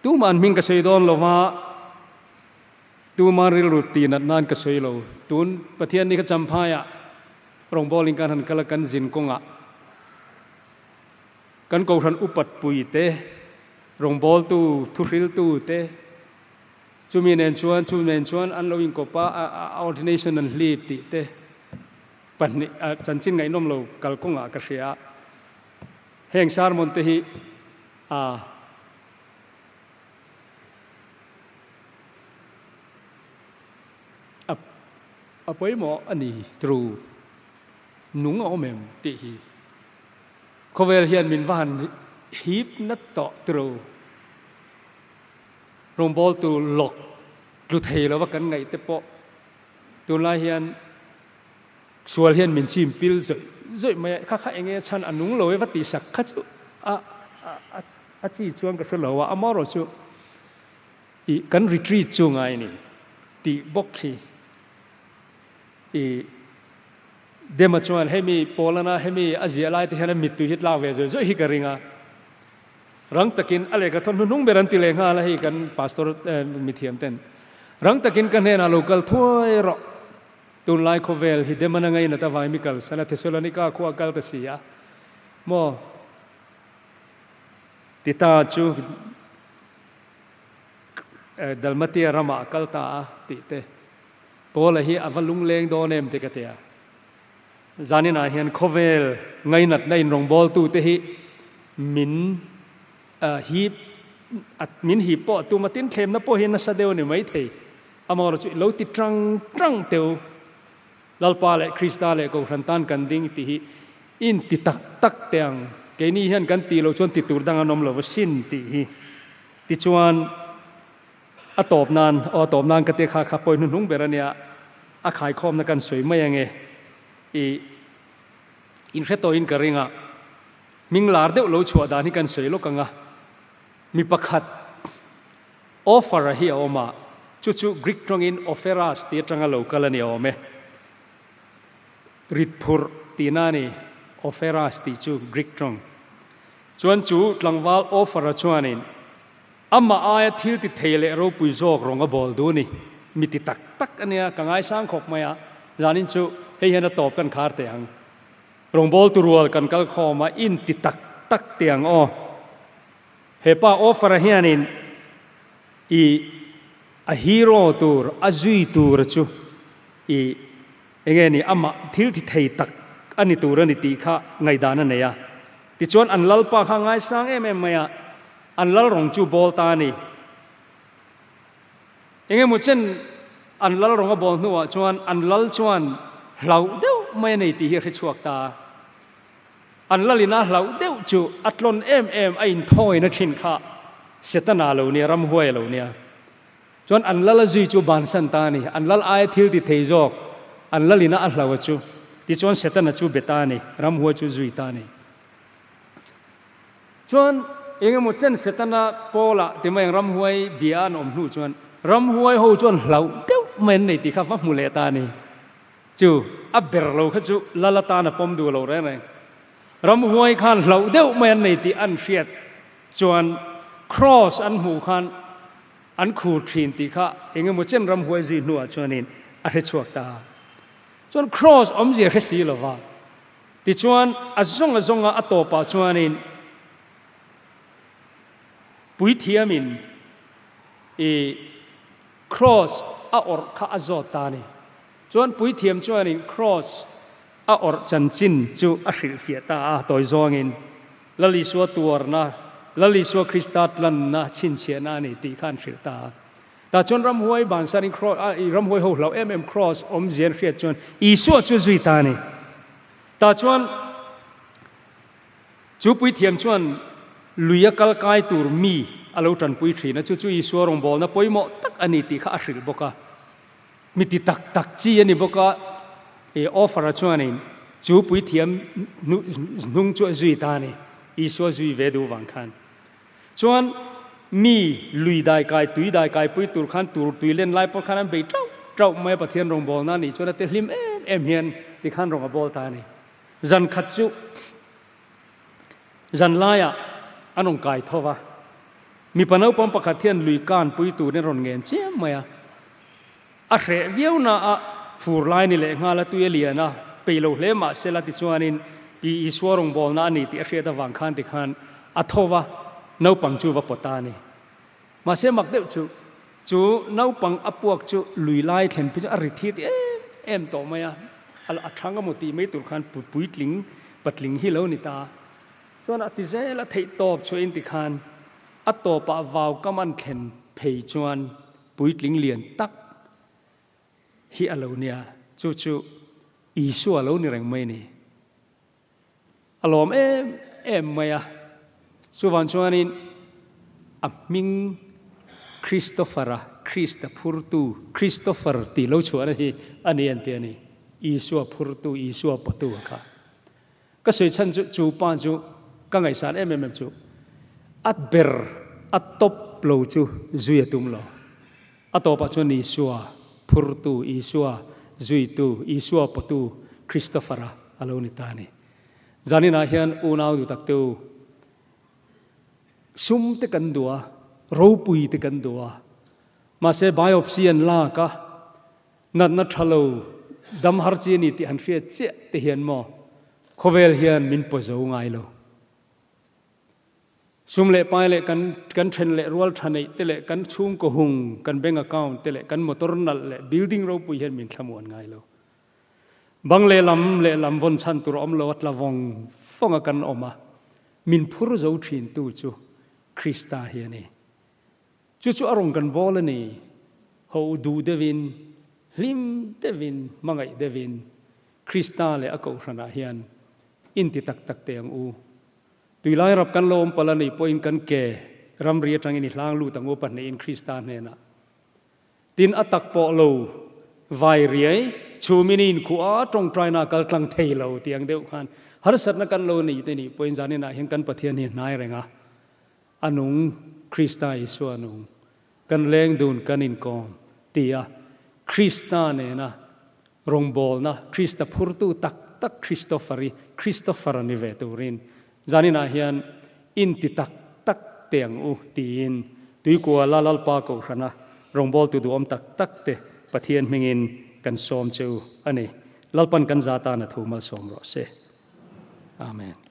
Tumah an hming ka sawi dawn lova. Tuma rilru tih nat nan ka sawi lo. Tun Pathian ni kha Champhaiah rawngbawlin kan han kal a, kan zin kawngah kan Kohhran upat pui te, rawngbawltu, thuhriltu te, chumi nen chuan chu nen chuan an lo inkawp a, a ordination an hlip tih te pahnih chanchin ngaihnawm lo kal kawngah ka hria a. Heng sermon te hi a. A a pawimawh a ni tru nung a awm em tih hi khawvel hian min va han hip nat tawh tru rawngbawltu lawk tlu thei lova kan ngaih te pawh tunlai hian sual hian min chim pil zawih zawih mai a, kha kha enge chhan a nung lo e va tih sak kha chu a a a chi chuan ka hre lo a, amaherawh chu ih kan retreat chu ngai ni tih bawk hi ih Dema chuan hemi Paulana hemi a ziah lai te hian a mittui hi tlak ve zawih zawih hi ka ring a, rang takin a lehkha thawn hnuhnung ber an ti leh nghal a hei kan pastor mithiam ten rang takin ka hnenah lo kal thuai rawh. Tunlai khawvel hi Demana ngainat avangin mi kalsan a, Thesalonika khua kal ta si a maw? Tita chu Dalmatia ramah a kal ta a tih te. Paula hi a va lungleng dawn em ti ka ti a. Zaninah hian khawvel ngainatna inrawngbawltute hi min hip min hip pawh a tum a, tin thlemna pawh hi nasa deuh a ni maithei. Amaherawhchu i lo ti tang tang teu. Lalpa leh Krista leh Kohhran tan kan ding tih hi in ti tak tak teh ang. Keini hian kan tih loh chuan ti tur dang an awm lo va sin tih hi. Tichuan a tawp nan, aw a tawp nan ka ti kha kha pawi hnuhnung ber a nia, a khaikhawmna kan sawi mai ange. I inhre tawhin ka ring a, hming lar deuh lo chhuah dan hi kan sawi lawk ang a. Mi pakhat offer a hi a awm a, chu chu Greek tawngin opheras tih atanga lo kal a ni awm e. Rit phurh tihna a ni, opheras tih chu Greek tawng. Chuan chu tlangval offer a chuanin amah aia thil ti thei leh ropui zawk rawng a bawl duh a ni. Mi ti tak tak a nia, ka ngaisang khawp mai a, zanin chu hei hian a tawp kan khar teh ang. Rawngbawl tu rual kan kal khawm a, in ti tak tak teh ang aw. He pa offer a hianin i a hero tur a zui tur chu i enge ni amah thil thi thei tak a ni tur a ni tih kha ngaihdan a nei a. Tichuan an lalpa kha ngaisang em em mai a, an lal rawng chu bawl ta a ni. Engemaw chen an lal rawng a bawl hnuah chuan an lal chuan hlauh deuh mai a nei tih hi a hre chhuak ta a. An lalin a hlauh deuh chu a tlawn em em a inthawina thin kha Setana lo nia, ramhuai a lo nia. Chuan an lal a zui chu bansan ta a ni. An lal aia thil ti thei zawk an lalina a hlauh a chu. Tichuan Setana chu be ta a ni, ramhuai chu zui ta a ni. Chuan engemaw chen Setana Paula ti mai ang ramhuai bia an awm hnu chuan ramhuai ho chuan hlauh deuh mai an nei tih kha va hmu leh ta a ni. Chu a ber lo kha chu lal atan a pawm duh lo reng reng. Ramhuai khan hlauh deuh mai an nei tih an hriat chuan Kraws an hmuh khan an khur thin tih kha eng emaw chen ramhuai zui hnuah chuanin a hre chhuak ta a. Chuan Kraws awmzia hre si lova tichuan a zawng a zawnga a tawpah chuanin puithiamin i Kraws a awrh kha a zawt ta a ni. Chuan puithiam chuanin Kraws a awrh chanchin chu a hrilhfiah ta a, tawi zawngin, Lal Isua tuarna, Lal Isua Krista tlanna chhinchhiahna a ni tih kha an hrilh ta a. Tah chuan ramhuai bansanin Kraws, ramhuai ho hlauh em em Kraws awmzia an hriat chuan Isua chu zui ta a ni. Tah chuan Chu puithiam chuan lui a kal kai tur mi a lo tanpui thin a, chu chu Isua rawngbawlna pawimawh tak a ni tih kha a hrilh bawk a. Mi ti tak tak chi a ni bawk a, e offer-a chuanin chu puithiam hnung chu a zui ta a ni, Isua zui ve duh vang khan. Chuan mi lui dai kai, tui dai kai pui tur khan tur tui len lai pawh khan an bei tauh tauh mai a, Pathian rawngbawlna a nih chuan a ti hlim em em hian tikhan rawng a bawl ta a ni. Zan khat chu zan laiah an rawn kai tho va, mipa naupang pakhat hian lui kan pui turin a rawn ngen chiam mai a. A hreh viau na a fur lai ni leh nghal a tui a lian a, peih lo hle mah sela tichuanin pi Isua rawngbawlna a ni tih a hriat avang khan tikhan a tho va, naupang chu va pawt ta a ni. Mahse mak deuh chu, chu naupang a puak chu lui lai thlen phei chu a ri thi ti em em tawh mai a, a thang emaw tih mai tur khan puitling patling hi lo ni ta. Chuan a ti zel a theih tawp chhuahin tikhan a tawpah vau kam an thlen phei chuan puitling lian tak hi a lo nia, chu chu Isua lo ni reng mai a ni. A lawm em em mai a, chuvang chuanin a hming Christopher-a, Krista phurtu, Christopher tih lo chhuahna hi a ni an ti a ni. Isua phurtu, Isua pawtu a kha. Ka sawi chhan chu chu pa chu ka ngaihsan em em em chu a ber a tawp lo chu zui a tum lo. A tawpah chuan Isua phurtu, Isua zuitu, Isua pawtu Christopher-a a lo ni ta a ni. Zaninah hian unau duh tak te u, sum te kan duh a, ropui te kan duh a, mahse biopsy an lak a, Natna tha lo dam har chi a ni tih han hriat chiah te hian maw khawvel hian min paw zo ngai lo. Sum leh pai leh kan kan then leh rual tha neih te leh kan chhungkaw hung, kan bank account te leh kan motor nalh leh building ropui hian min thlamuan ngai lo. Bang lehlam lehlam vawn chhan tur a awm lo a tla vawng vawng a kan awm a, min phur zo thin tu chu Krista hi a ni. Chu chu a rawn kan bawl a ni. Ho duh deuhin, hlim deuhin, hmangaih deuhin Krista leh a Kohhranah hian inti tak tak teh ang u. Tuilai rap kan lo awm palh a nih pawhin kan ke ramri atangin i hlang lut ang u pahnihin Krista hnenah. Tin a tak pawh lo vai riai chhumin i inkhuh a, tawngtaina kal tlang thei lo tih ang deuh khan harsatna kan lo nei te nih pawhin zaninah hian kan Pathian hi a hnai reng a. A nung, Krista Isua nung, kan leng dun kan inkawm ti a, Krista nena rawngbawlna, Krista phurtu tak tak Christopher i Christopher a ni ve turin zaninah hian inti tak tak teh ang u tiin Tuikuala Lalpa Kohhrana rawngbawltu duhawm tak tak te Pathian hmingin kan sawm che u a ni. Lalpan kan za tan a thu malsawm rawh se. Amen.